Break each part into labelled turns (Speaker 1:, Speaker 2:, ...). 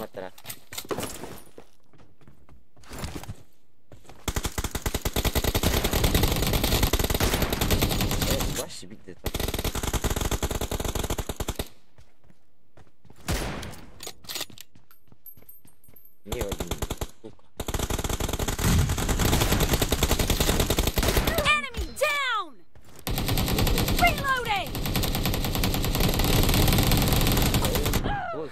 Speaker 1: Бытаамматтара. Вообще бигде. Не один, сука.
Speaker 2: Enemy down! Reloading!
Speaker 1: Ой.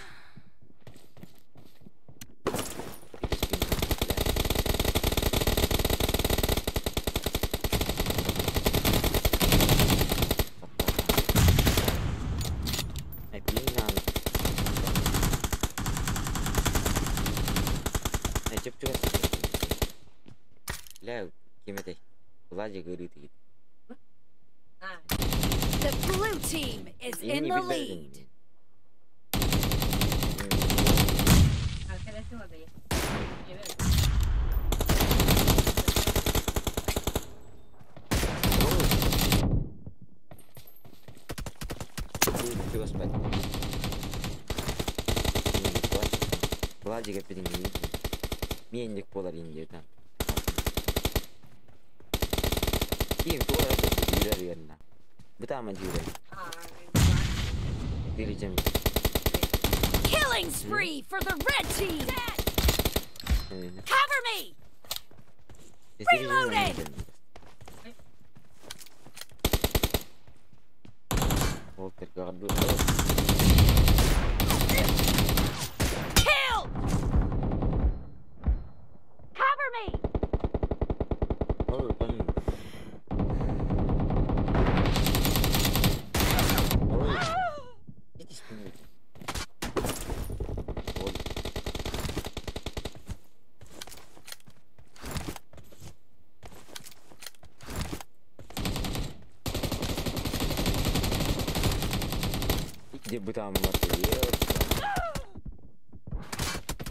Speaker 2: The blue team is in the lead. Killing spree for the red team! Cover me! Reloading! Kill! Cover me!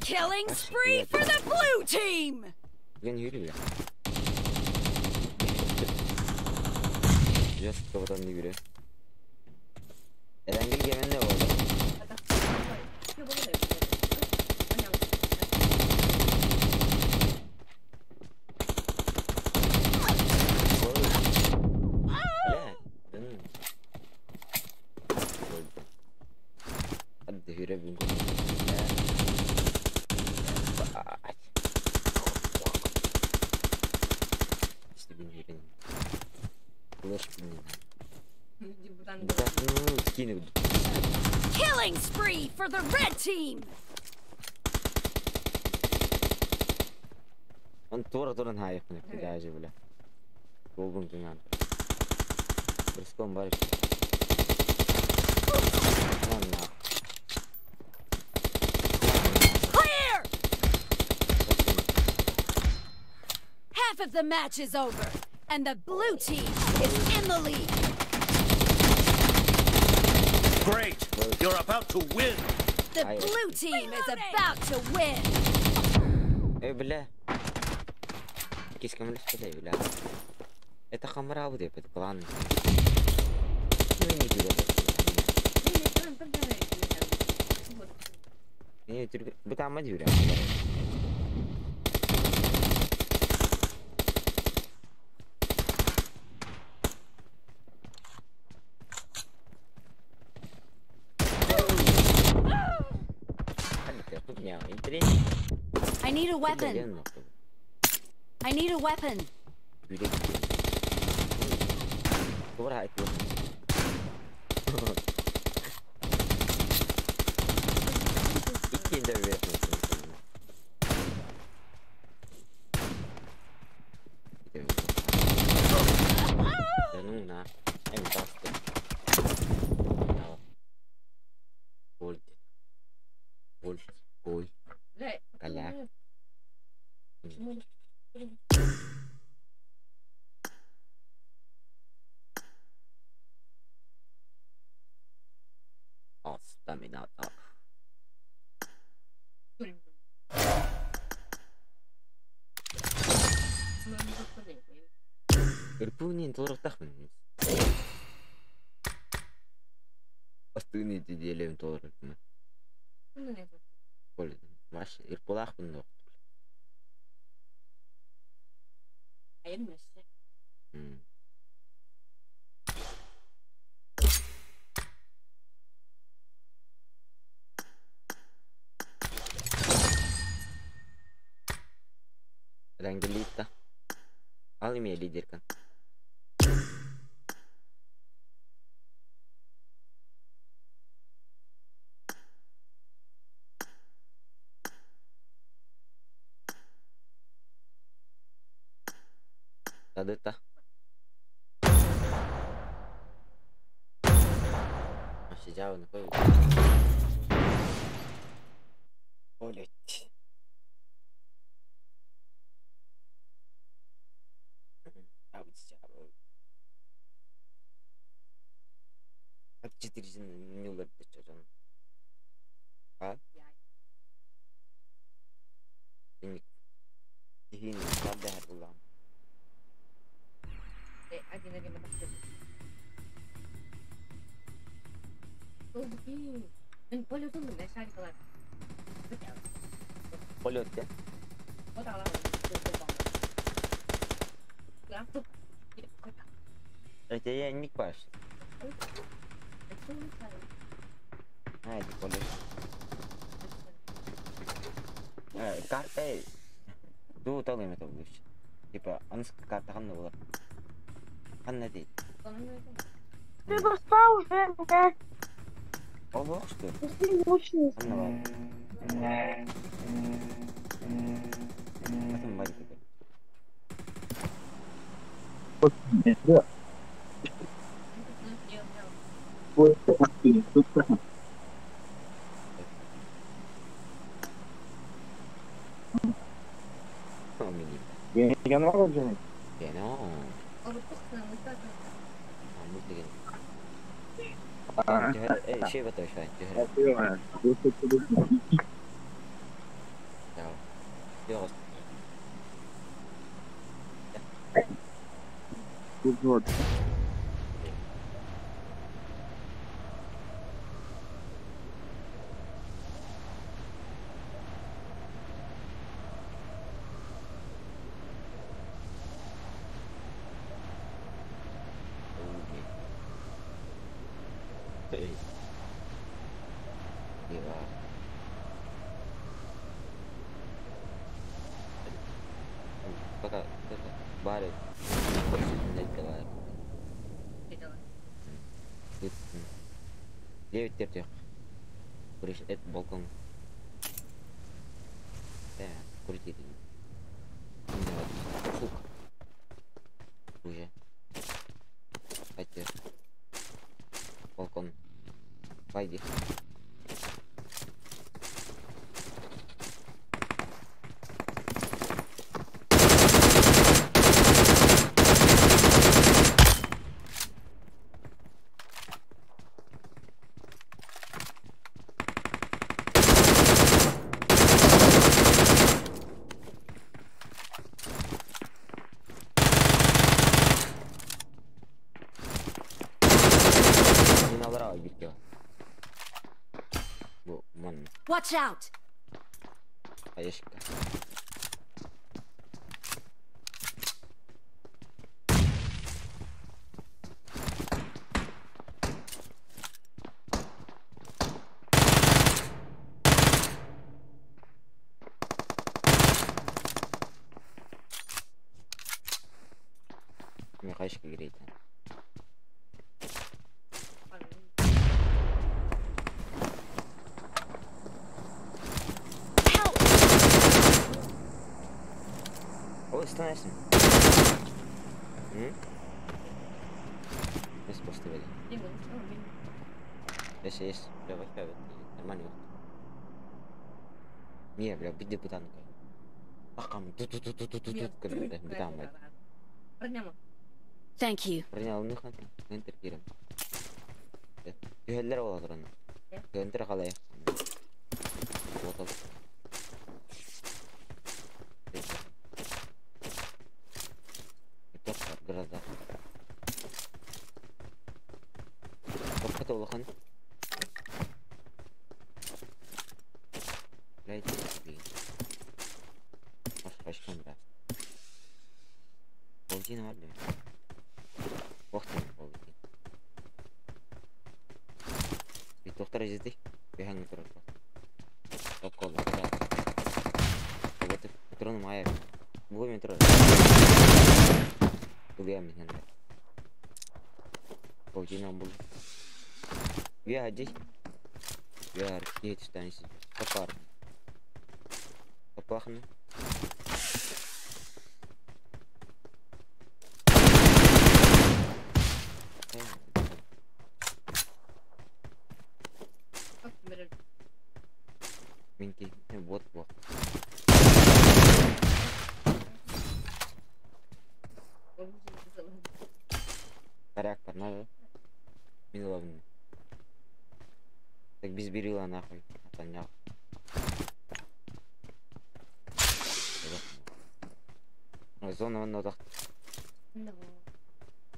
Speaker 2: Killing spree for the blue team! Killing spree for the red team! Clear! Half of the match is over, and the blue team is in the lead.
Speaker 3: Great! You're about to win!
Speaker 2: The blue team is about to win! I need a weapon. I need a weapon.
Speaker 1: Иркулаахпын дуо? Рангалита. Ал имея лидерка. Тадыта. Блять. Полет, Это я не Паш. А, это полет. Карта. Ду талым это будет. Типа, анска карта ханна была. Ханна дейт.
Speaker 4: Ты достал уже, да?
Speaker 1: Ого, что?
Speaker 4: Ты мучаешься.
Speaker 1: Ханна бар. Атын бар екен. Это балкон. Да, крути. Сука. Уже. Хотя. Балкон. Пойди.
Speaker 2: Watch out!
Speaker 1: Становишься? Есть поставили. Если есть, бля, нормально. Не, бля, бить депутанка. Ахам, тут-тут-тут-тут-тут, битам.
Speaker 2: Thank you.
Speaker 1: Принял, ну хан, энтер кирем. Түһэллэр ола туран. Энтер халай. Вот. Города. Тоқта улахан. Тоқтар езді. Бэһэҥҥэ турар. Токколла. Вот патроны моя. Бугу турар. Тугуям мен. Паутина был. Я здесь. Я архитектор Попар. Попахну. Минки, вот вот. Характер надо. Миловный. Так без берила нахуй. Отонял. Зона он надо.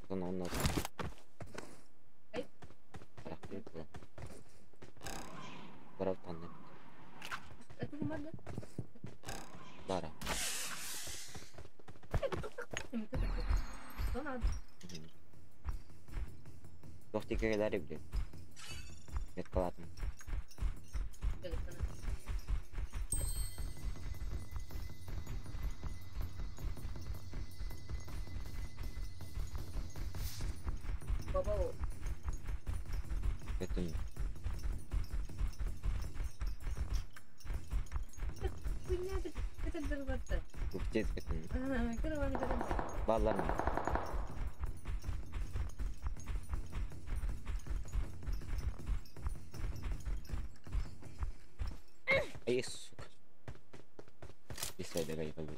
Speaker 1: Зона он надо. Бара. Тохти кэлэри блин. Меткалатым. Это Баллар. Эй, сука. Исай, давай, давай.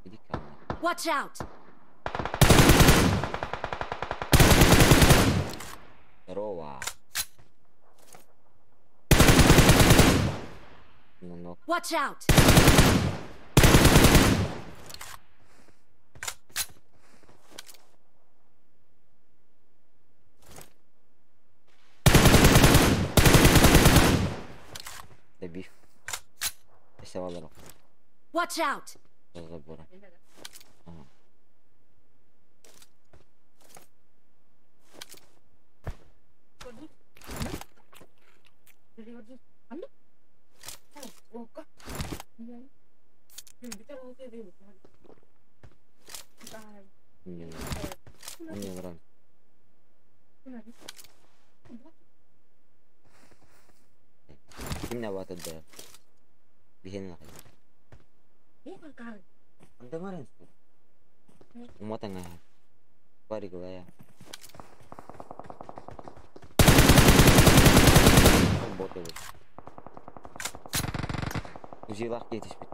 Speaker 1: Иди ко мне.
Speaker 2: Watch out!
Speaker 1: Здорово. Ну, ну.
Speaker 2: Watch out!
Speaker 1: Добив. Спасибо,
Speaker 2: Watch out!
Speaker 1: За забора. Ага. Мне нравится. Мне нравится. Кимне бата да. Бихен лахай. Анда марен. Умотанга. Пари гулая. Боты. Узилах кетишпит.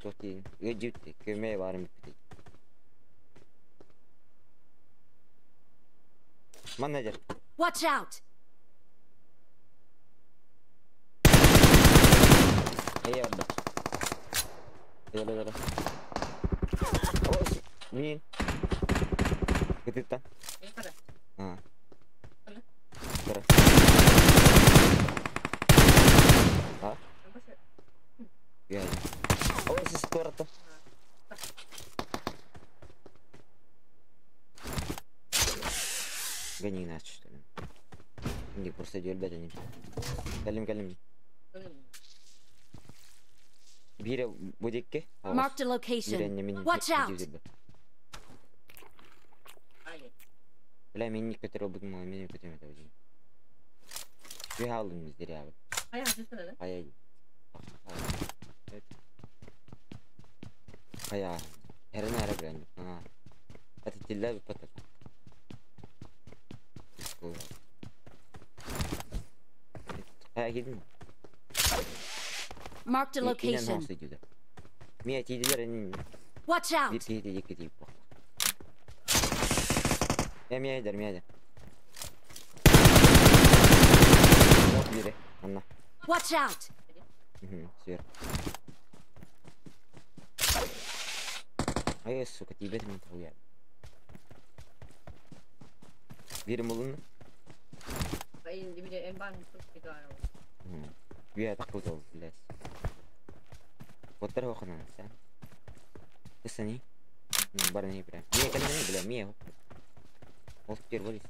Speaker 1: Тохтин. Эжипт көмө барым бит. Менеджер.
Speaker 2: Watch out!
Speaker 1: Эй, орда. Дала, дала. О, мин. Кытытта. А. Кара. А? Я. О, скоро-то. Гони нас, что ли? Не, просто дербят они. Калим, калим. Бире будекке.
Speaker 2: Marked a location. Watch out!
Speaker 1: Бля, мен не көтөрө будум, мен көтөрө өтөбүн. Би алдым биздер абы. Ая. Ая. Эрен ара билен. А. Это тиллер бит. Ая кидин.
Speaker 2: Marked a location.
Speaker 1: Мия тиделер
Speaker 2: Watch out!
Speaker 1: Бир тиде эки тийип бакты. Э, мия дер, мия дер. Вот бири, анна.
Speaker 2: Watch out!
Speaker 1: Сверху. Ай, сука, тийбет мен тауя. Бирим болун. Бия такыл блядь. Боттар хохна сен. Кысани. Барни прям. Мия кэлэн, бля, мия. Ол первый.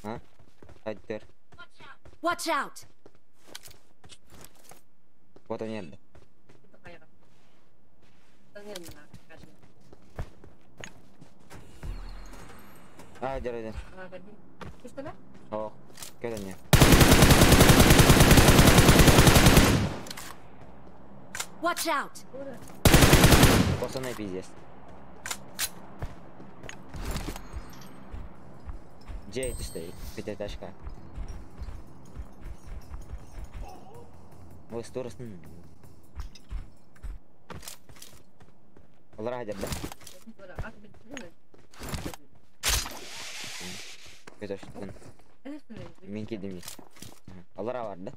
Speaker 1: А? Хайдер.
Speaker 2: Watch out!
Speaker 1: Вот они. А, дер, дер. О, кэлэн.
Speaker 2: Watch out!
Speaker 1: Пацаны, пиздец. Где эти стоит? Пятиэтажка. Ой, сто раз. Олар да? Мен кидим. Олар бар, да?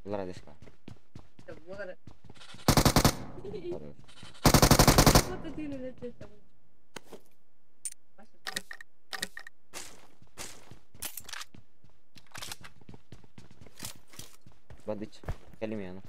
Speaker 1: Олар дешка. Бадыч, кэлимиана.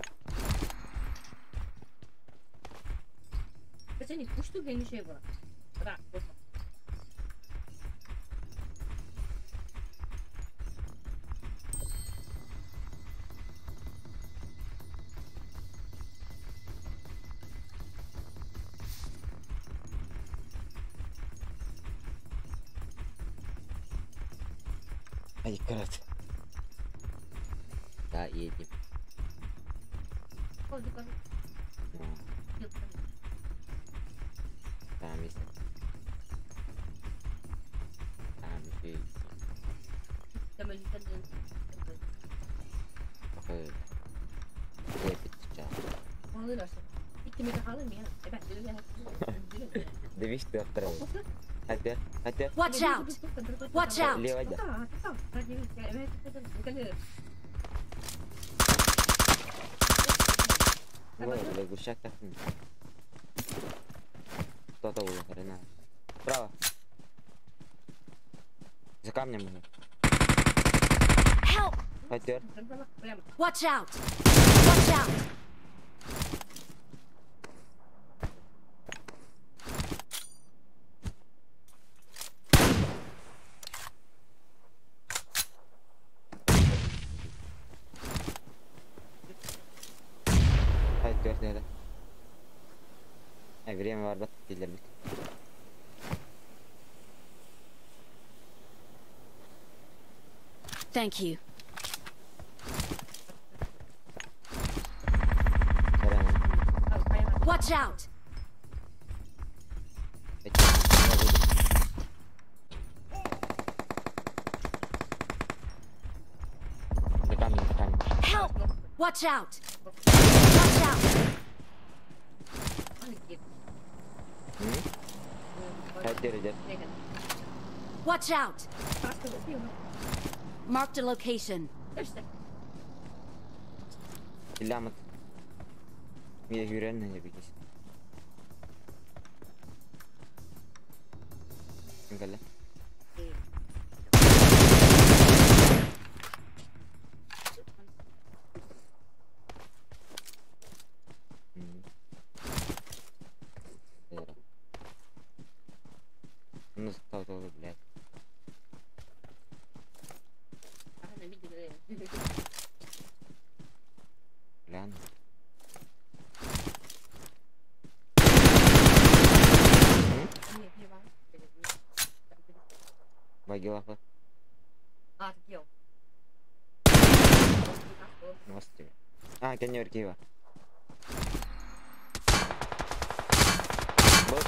Speaker 1: Ай, короче. Да, едем. Там есть. Там есть.
Speaker 2: Watch out! Watch out!
Speaker 1: Право. За камнем уже.
Speaker 2: Help! Watch out! Watch out!
Speaker 1: Время барбат келербит.
Speaker 2: Thank you. Watch out. Help! Watch out! Watch out! Watch out! Marked a location.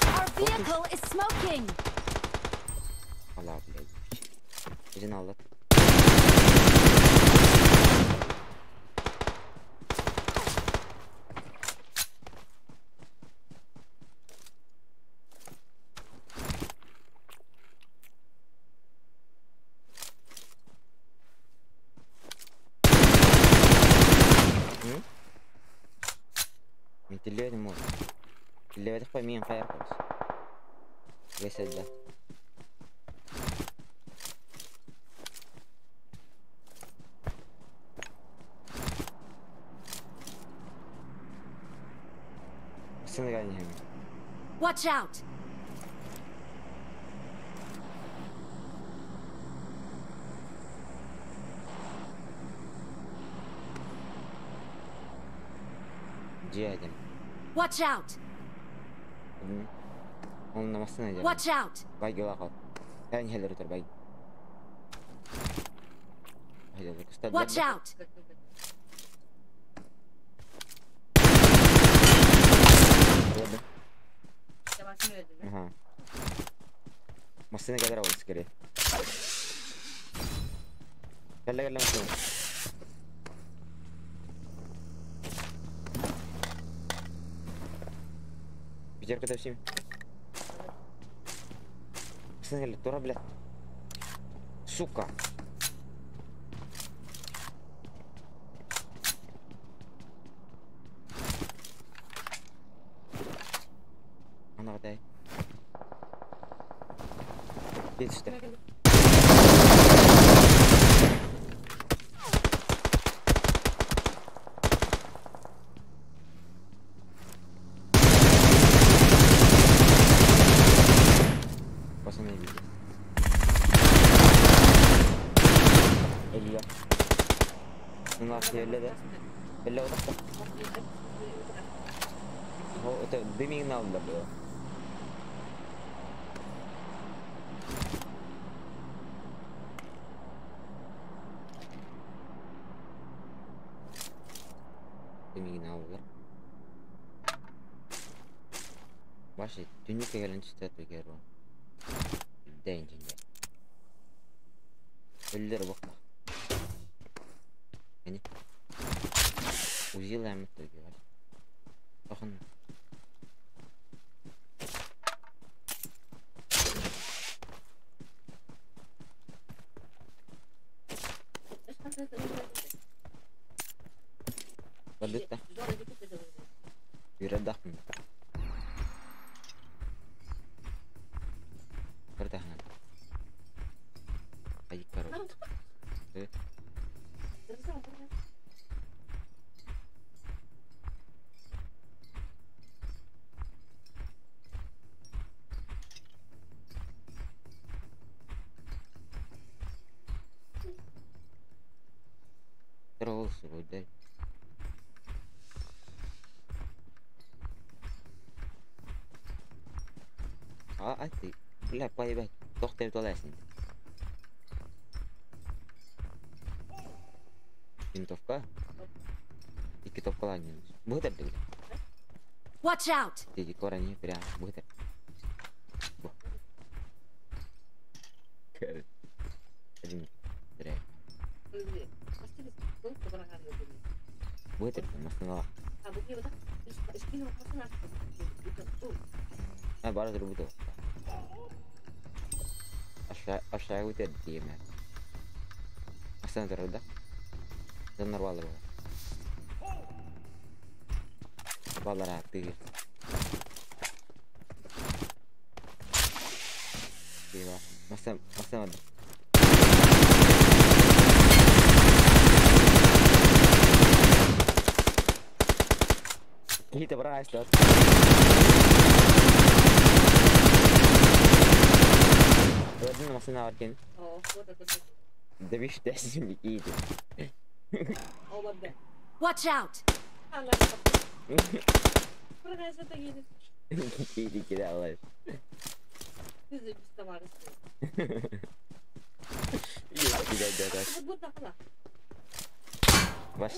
Speaker 2: Our vehicle is smoking.
Speaker 1: Allah блядь. Иди на лад.
Speaker 2: Watch out! Watch out! Watch out! Watch out!
Speaker 1: Masını kadar alırız geri. Gel gel masını. Bir arkadaşım. Masını gel, тура, блядь. Сука. Она дай. Geçti. Basın ne bildi? Eliyor. Bunlar yerle de. Elle odakta. O demin aldılar bu. Ваши түннүккэ кэлэн түстэ тугеру. Дэнжинге. Өллөр бохта. Эни. Узила эмет тугер. Бахан. Бадытта. Юрәдахмын. Бля, поебать, доктор долесен. Винтовка? Икки товкалар Быһытар дегиле.
Speaker 2: Watch out!
Speaker 1: Диги корани прям быһытар. Один, три. Быһытар, маснала. А, бары турбуту. Aşağı öter diyeyim. Aslan tarafta. Dönler varlar bu. Varlar ha değil. Eyvah. Masam masam. Кихите бара айстат. Gördün mü nasıl varken? Demiş dersim iyiydi.
Speaker 2: Watch out!
Speaker 1: İyiydi ki de Allah. Baş.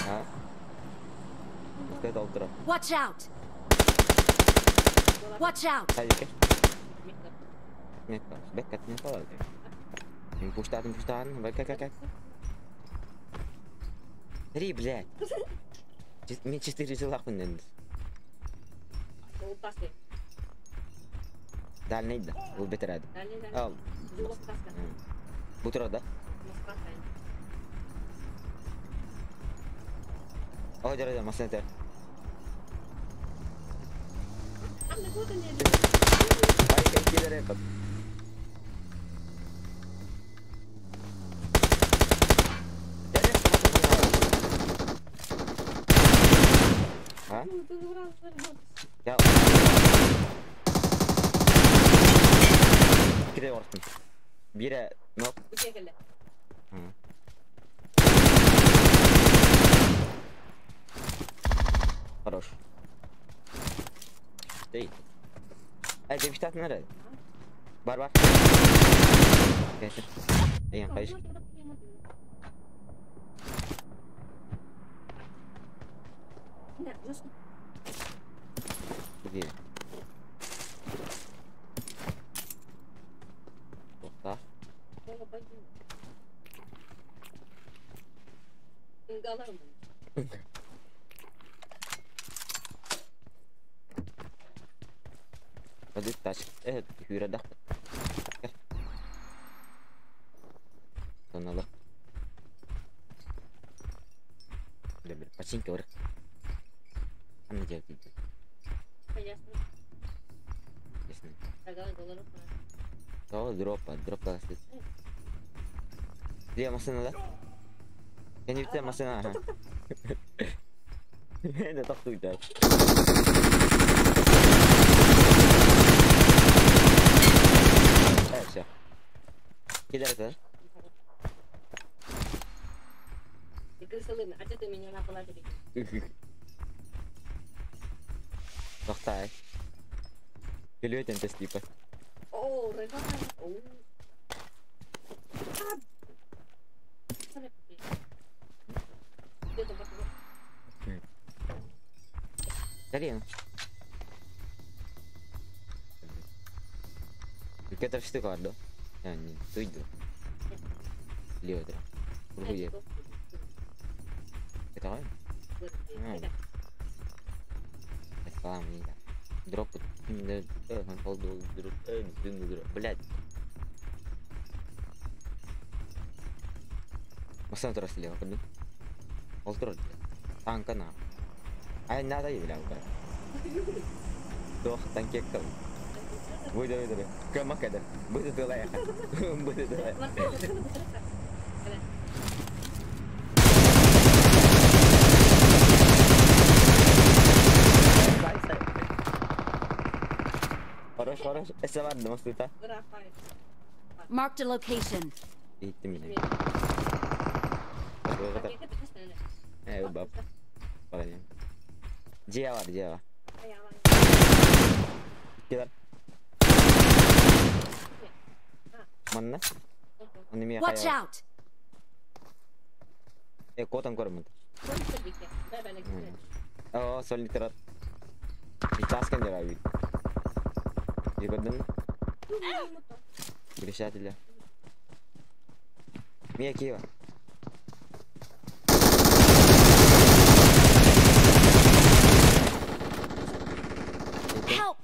Speaker 1: Ha?
Speaker 2: Watch out! Watch out!
Speaker 1: Hadi gel. Три, блядь. Мне 4 жила хуйня. Дальний да, был бетерад. Ал. Бутро да? О, дядя, масна это. Ай, какие рэпы. Ya. Киде ортын. Бире нок. Хорош. Değil. Эй, девчат nerede? Бар бар. Geçin. Egen kayış. Где? Тоқта. Hadi taş. Evet, hüre dak. Тоналар. Починка бар. Аны делать. Ясно. О, дропа, дропа. Где машина, да? Я не видел машина. Ага. Это так тут, да. Все. Кидай это.
Speaker 5: А что ты меня на положили?
Speaker 1: Тохтай. Билет это типа.
Speaker 5: О, рыба.
Speaker 1: Дарина. Это все guardo. Туйду. Лево. Кругує. Давай. Дроп. Блять. Машина тура слева, куда? Олтур. Танка на. Ай, надо и бля, Дох, танки кал. Буду, буду. Кама када. Буду тулая. Буду тулая. Хорош, хорош. Это ладно, может это.
Speaker 2: Marked a location.
Speaker 1: Дьявол, дьявол. Манна?
Speaker 2: Watch out!
Speaker 1: Котан кормят. О, солитер. И таскан дела. Пригоден. Грешателя. Мия Киева.
Speaker 2: Help!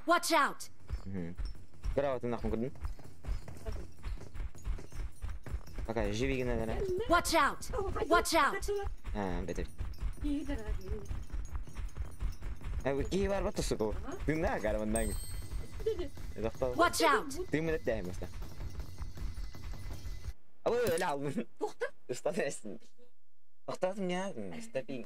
Speaker 2: Watch out!
Speaker 1: Пока живи, наверное.
Speaker 2: Watch out! Watch out!
Speaker 1: А, это.
Speaker 2: Watch out!
Speaker 1: Ты мы дотягиваемся. Ой, ля, что меня? Стопи.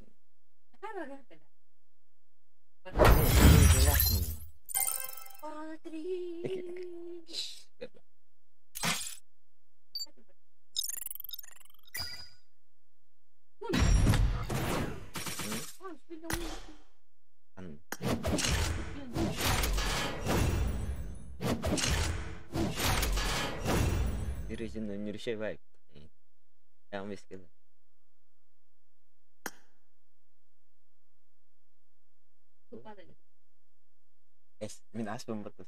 Speaker 1: Min asbun betul.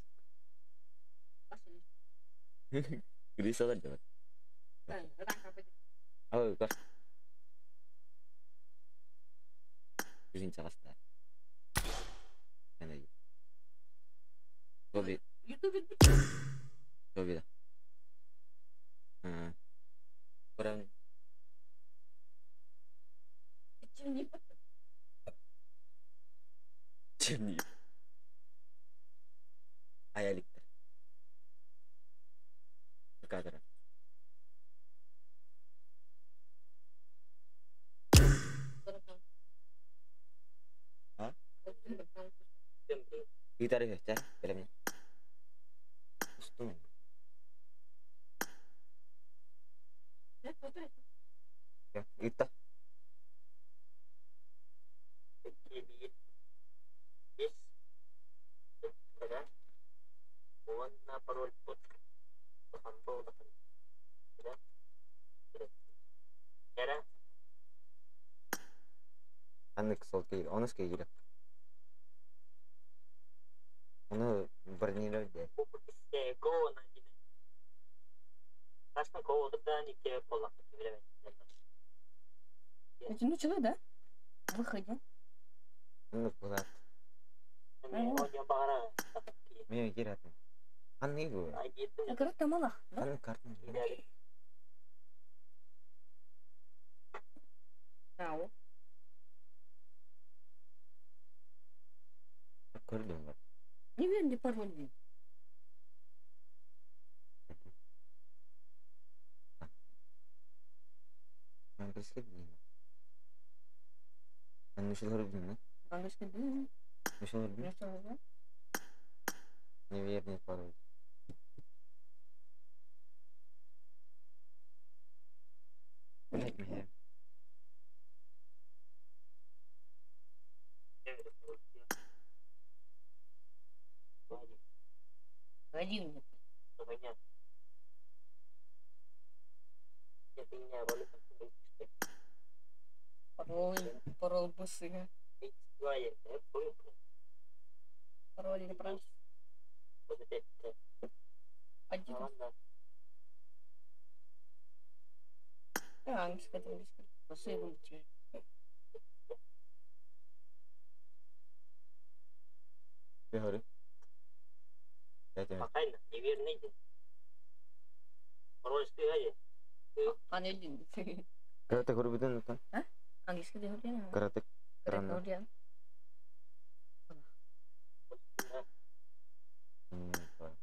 Speaker 1: Grisel aja. Oh, kok. Жизнь целостная. Тоби. Тоби, да. Правильно. Чем не? Аяликтер. Кадра. Ыытар үһү, бэлэмнэ. Устум. Ыытта. Ханнык сол киир, онус киирэ. Ону бронировать диэн.
Speaker 5: Это ну чего, да? Выходи.
Speaker 1: Оннук булаат. Мен киирэтим. Ханнык бу?
Speaker 5: Коротко малах, да?
Speaker 1: Ханнык картын?
Speaker 5: Ау.
Speaker 1: Көрдүм бар.
Speaker 5: Не верь, не пароль. дии.
Speaker 1: Английский дейм. Английский дейм.
Speaker 5: Английский дии.
Speaker 1: Английский дейм.
Speaker 5: Ну что, да?
Speaker 1: Неверный пароль. Блять, меня.
Speaker 5: Один нет. Пароль, пароль бысы. Пароль не прав. Один. А, английский, английский. Бысы будут.
Speaker 1: Говори. Дайте.
Speaker 5: Анелин.
Speaker 1: Карате көрбүтүн утан.
Speaker 5: Английский дии.
Speaker 1: Карате. Карате.
Speaker 5: Карате.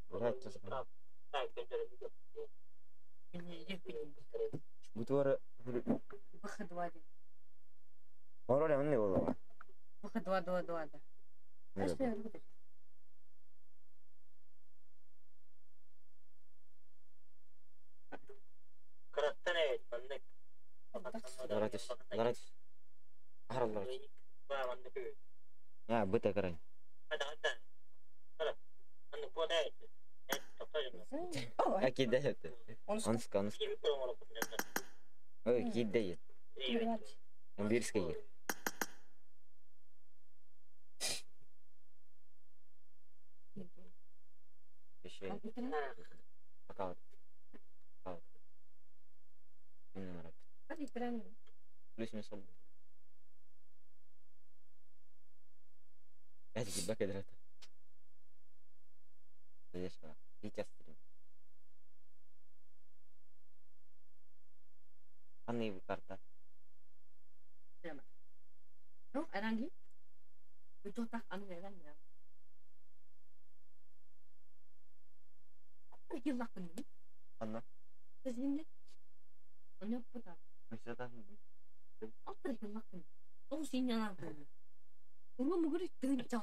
Speaker 1: Блять, честно. Бутвара.
Speaker 5: Выход 2 1.
Speaker 1: Пароль онны болуга.
Speaker 5: Выход 2 2 2 да. А что я говорю?
Speaker 1: Ларатис. Ларатис. Ахар ларатис. Я быта карай. Акиде. Онска, онска. Ой, киде. Бирский. Еще. Пока. Пока. Плюс минус. Я тебе кедрата. Сейчас стрим. Ханны карта.
Speaker 5: Ну, аранги. Бүтөтах аны эран. Yıllar bunu.
Speaker 1: Анна.
Speaker 5: Şimdi onu yapmadan.
Speaker 1: Mesela
Speaker 5: Altı yıllar bunu. O senin yalan bunu. Onu mu görüp dönecek?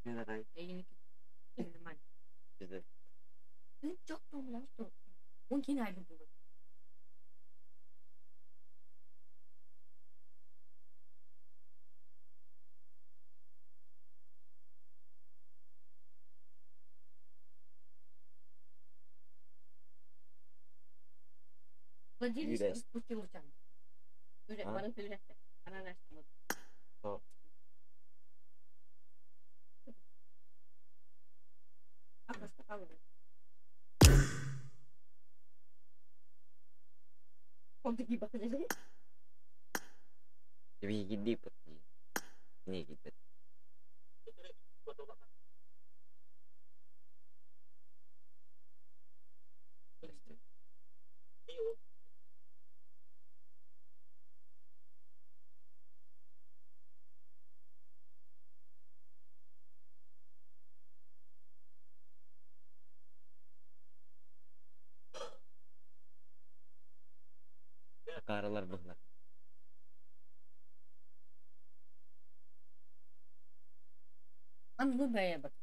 Speaker 1: Ne da
Speaker 5: Elini man.
Speaker 1: Bizde.
Speaker 5: Dönecek doğumlar. On kine ayrıldı. Владимир спустил там.
Speaker 1: Биһиги Акаарылар быһылар.
Speaker 5: Аны бэйэ бат.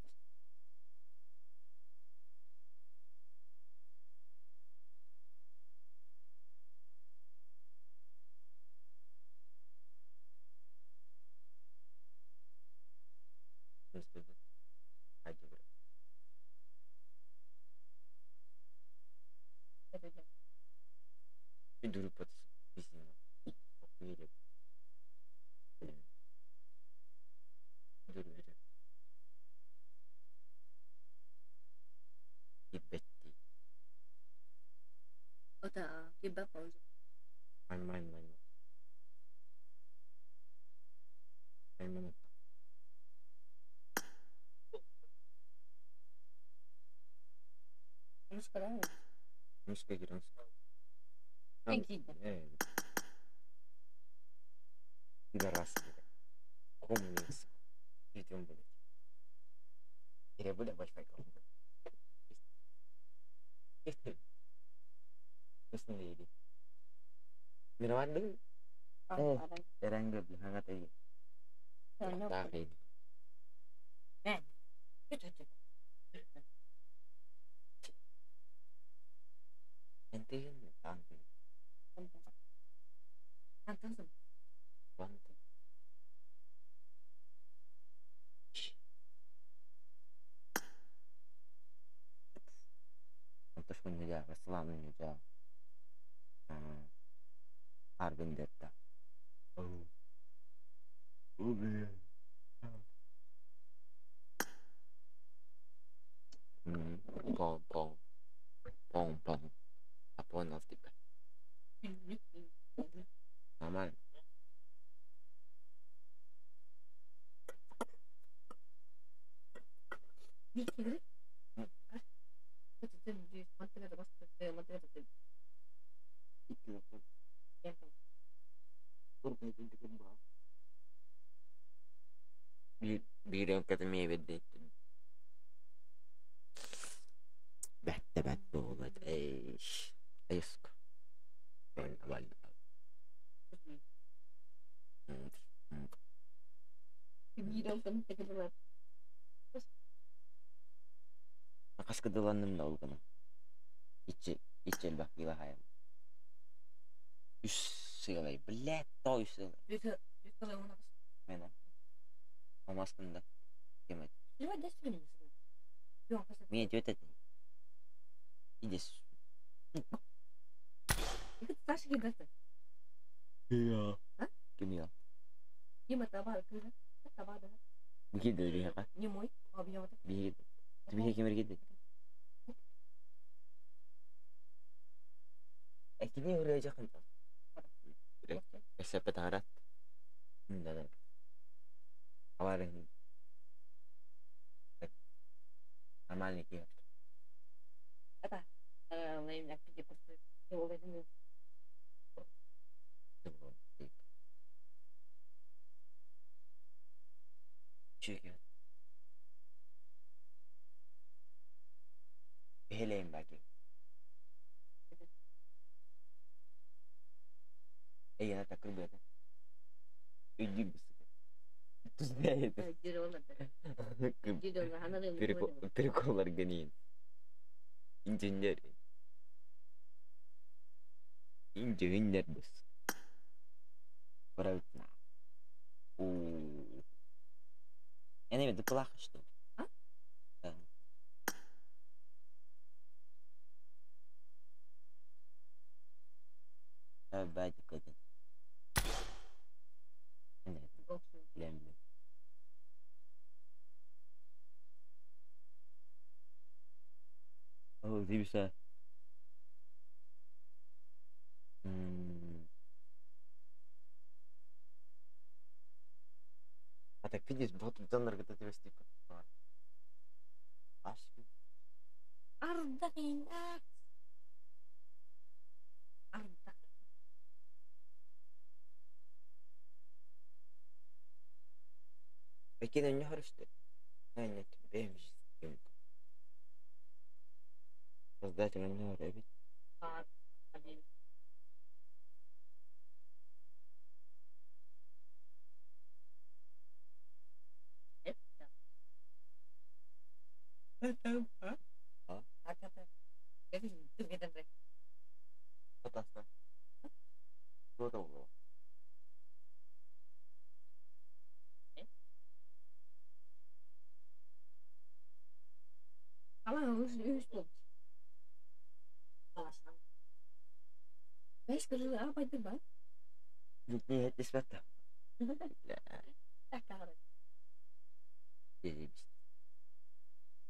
Speaker 1: Түспэт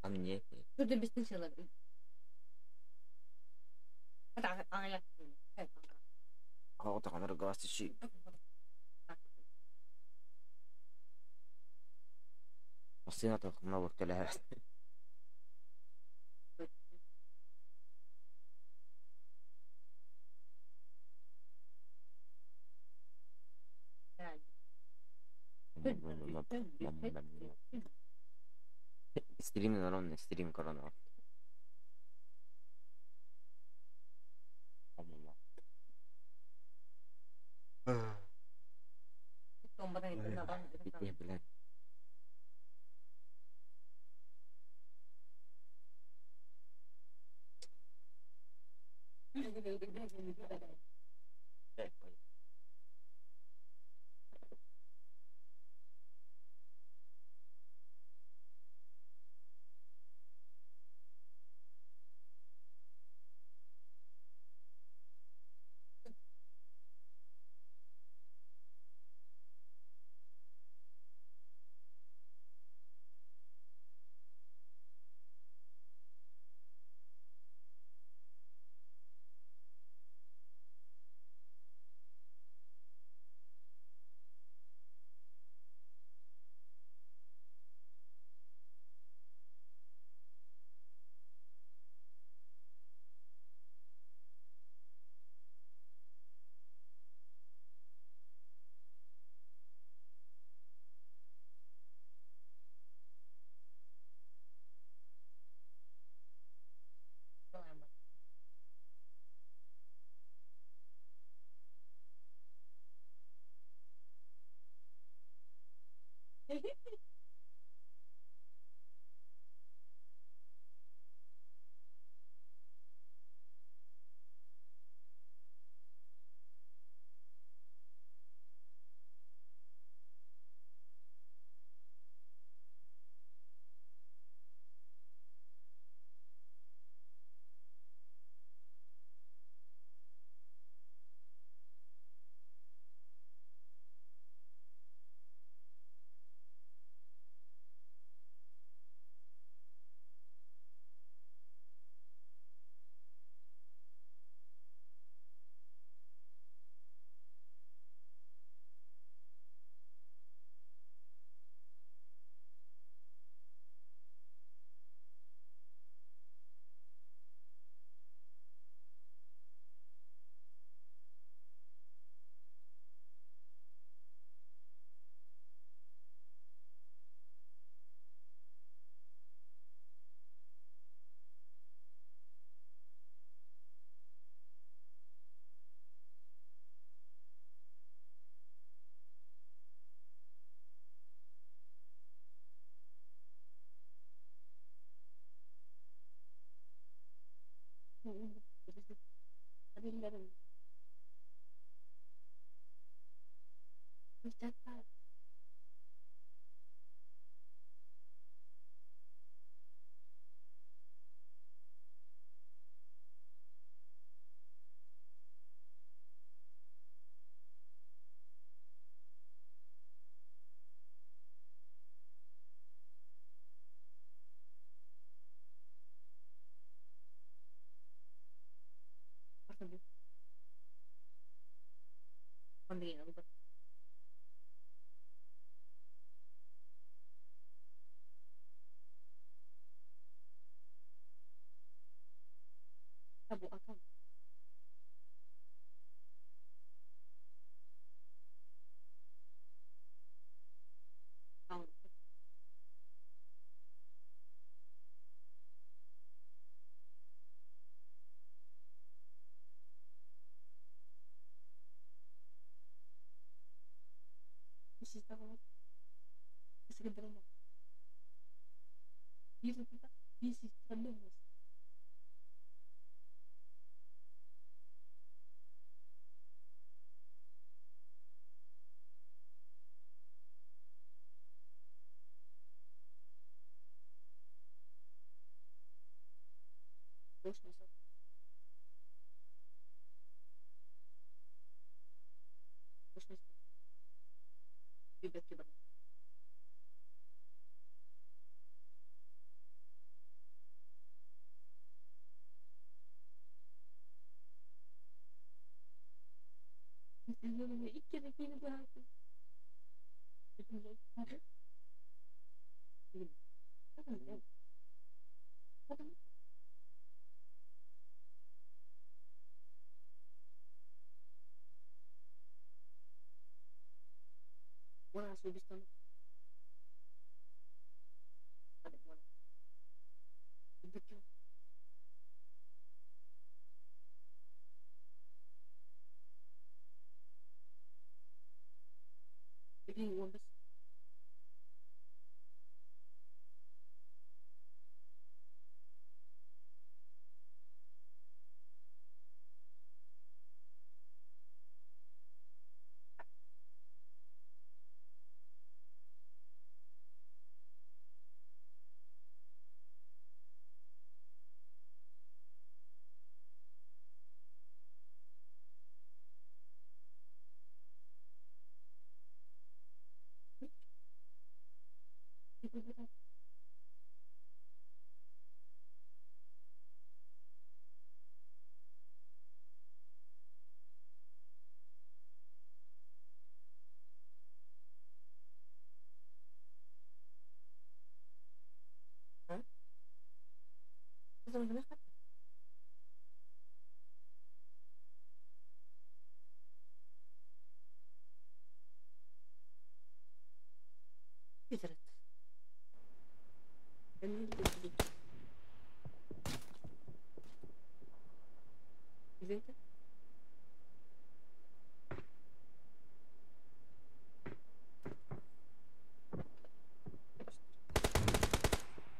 Speaker 1: А мне? Стрим корона. Блядь.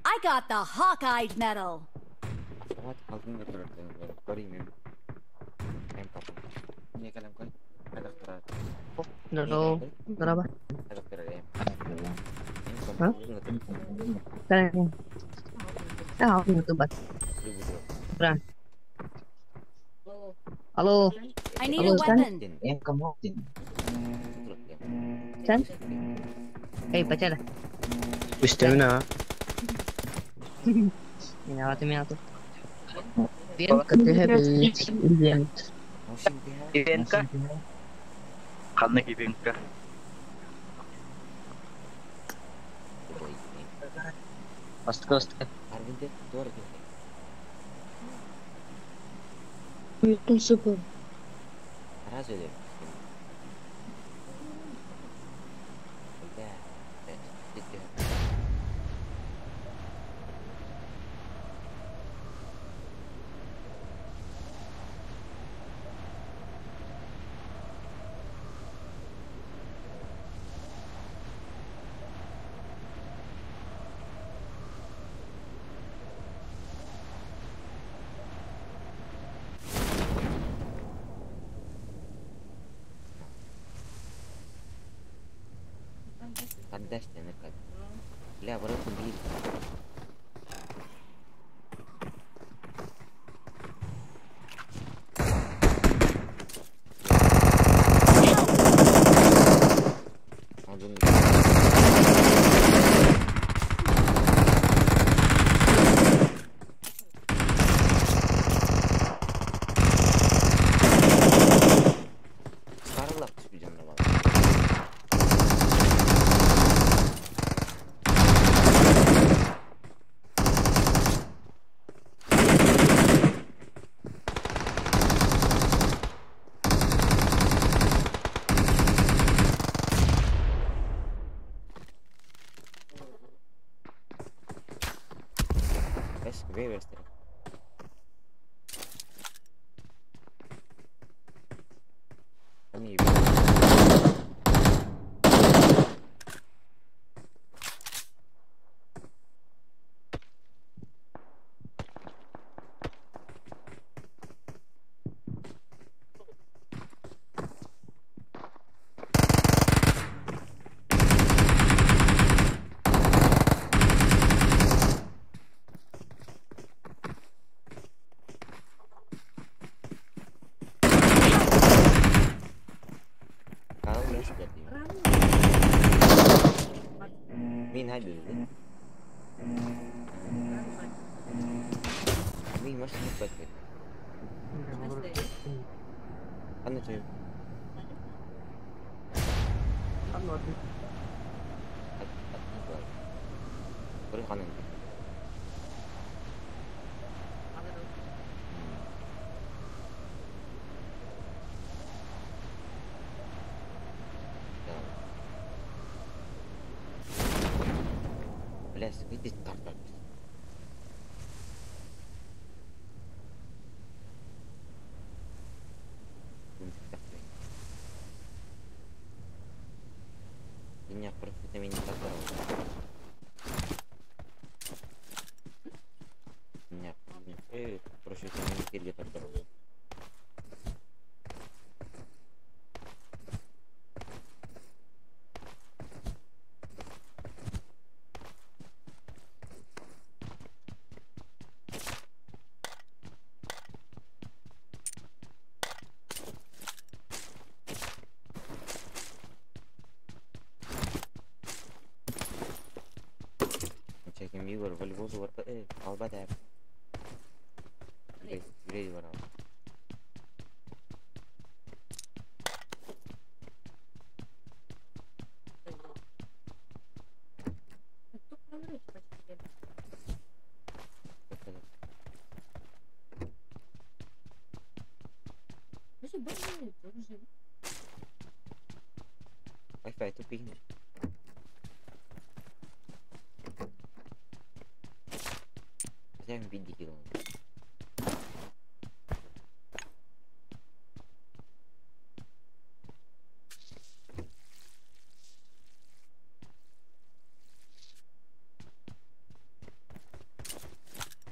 Speaker 2: I got the Hawkeye medal.
Speaker 5: Алло.
Speaker 2: I need a weapon.
Speaker 5: Chan? Hey, pacar.
Speaker 6: Istemina.
Speaker 5: Mira, mira tú. Bien, que
Speaker 6: Ивенка. Ханна Ивенка. Остка.
Speaker 1: Nerede? Mi masz nie Anna cioè. 그래 가는데. Бля, иди тартар. Волейбол var alba da. Yüreği var abi. Wi-Fi tuping. Sen bir dikil oldu.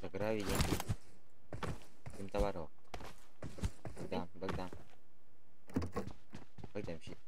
Speaker 1: Заграви деньги. Им товаров. Богдан, Богдан. Богдан, щит.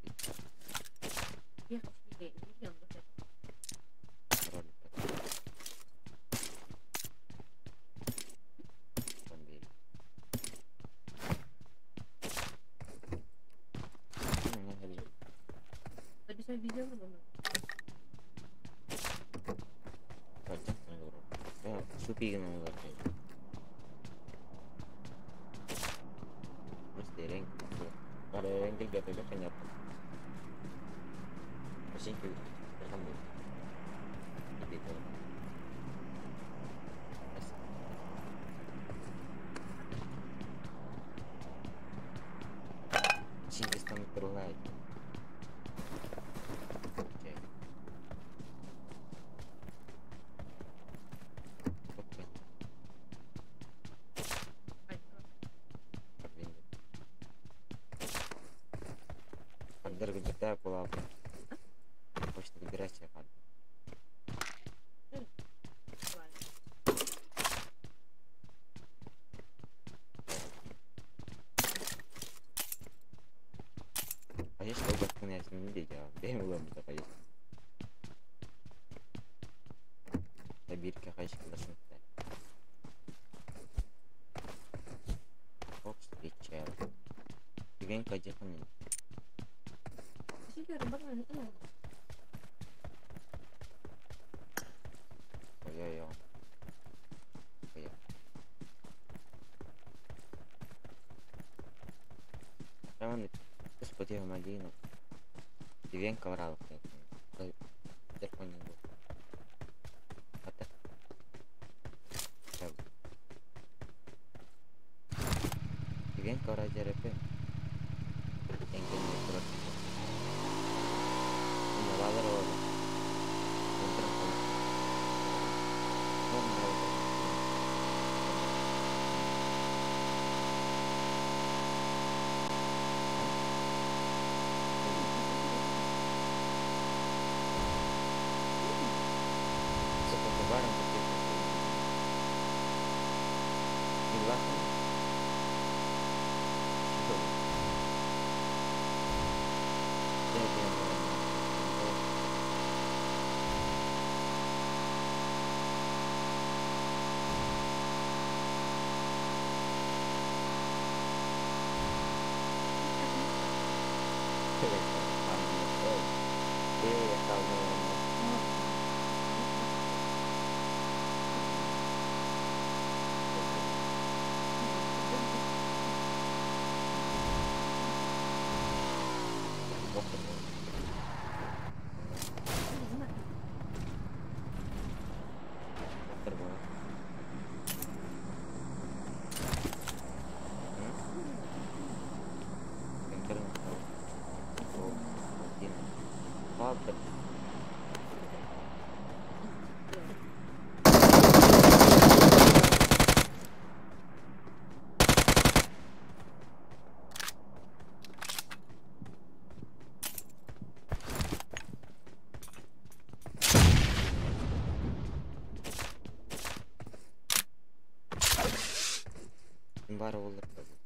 Speaker 1: Var olur tabii.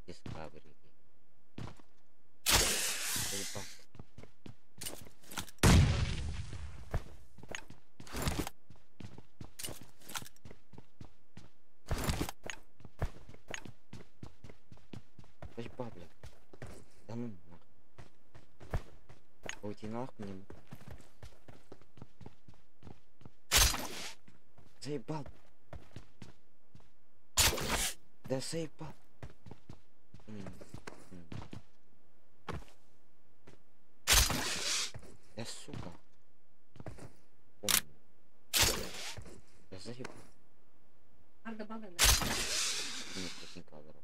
Speaker 1: Discovery. Да ну нахуй. Уйти нахуй не. Заебал. Да заебал. Да сука. Помню. Да заебал. Нет, не кадров.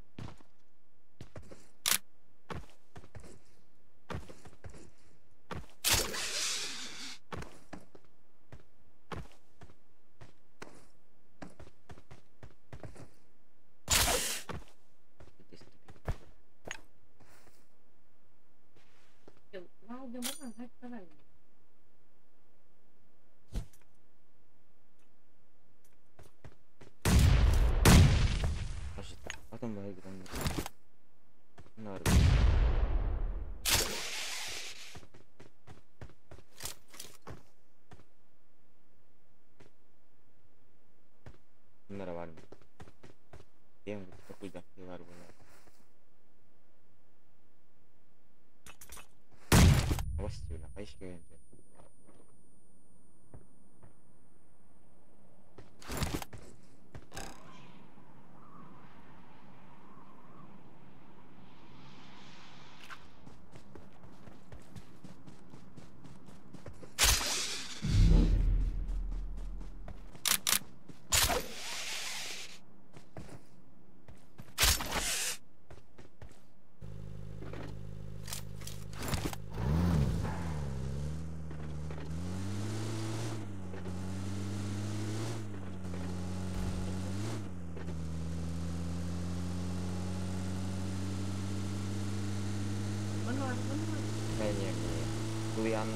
Speaker 1: Julian.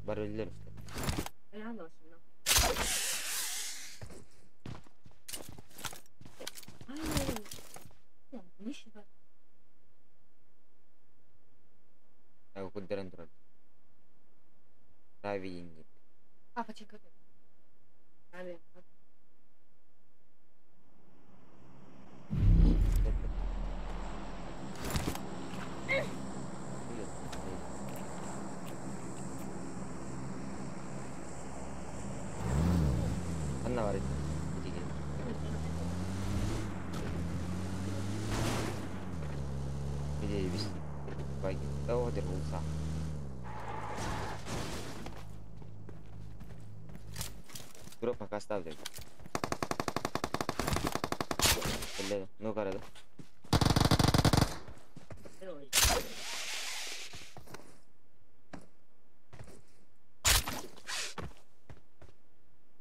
Speaker 1: Барыллар. Пока ставлю. Ну, города.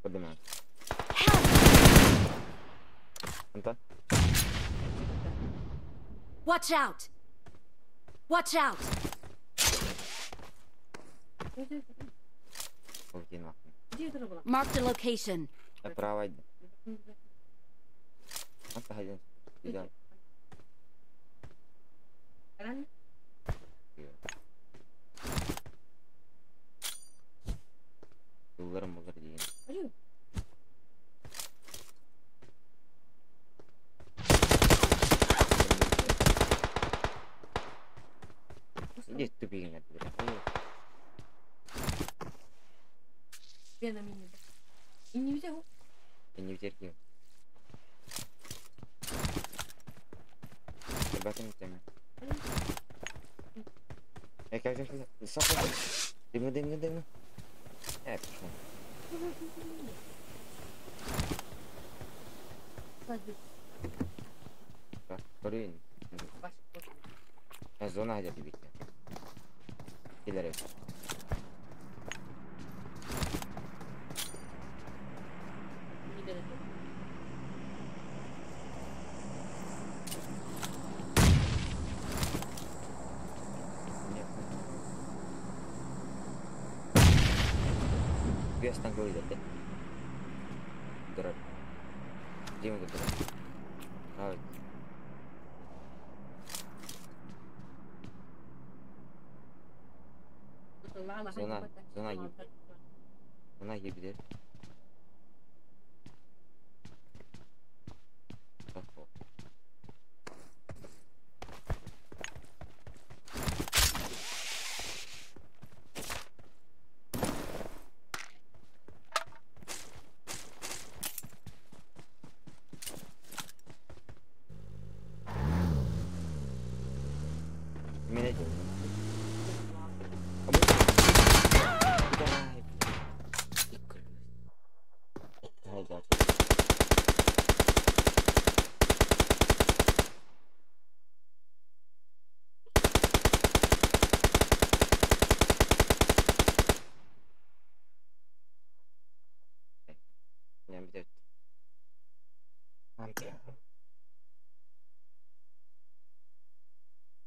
Speaker 1: Поднимаю. Антон.
Speaker 2: Watch out! Watch out! Marked a location.
Speaker 1: Правай. Anta haydan. Yıllarım olur diye. Иди тупигин Не Ребята, не теме. Кел, кел, кел. Сақ, сақ. Дымы, дымы, дымы. Пошел. Көрейін. Зона хотят бить. Киллеры. Bias tanggul itu deh. Drop. Dia mau drop. Oh. Zona, zona gibi. Zona gibidir.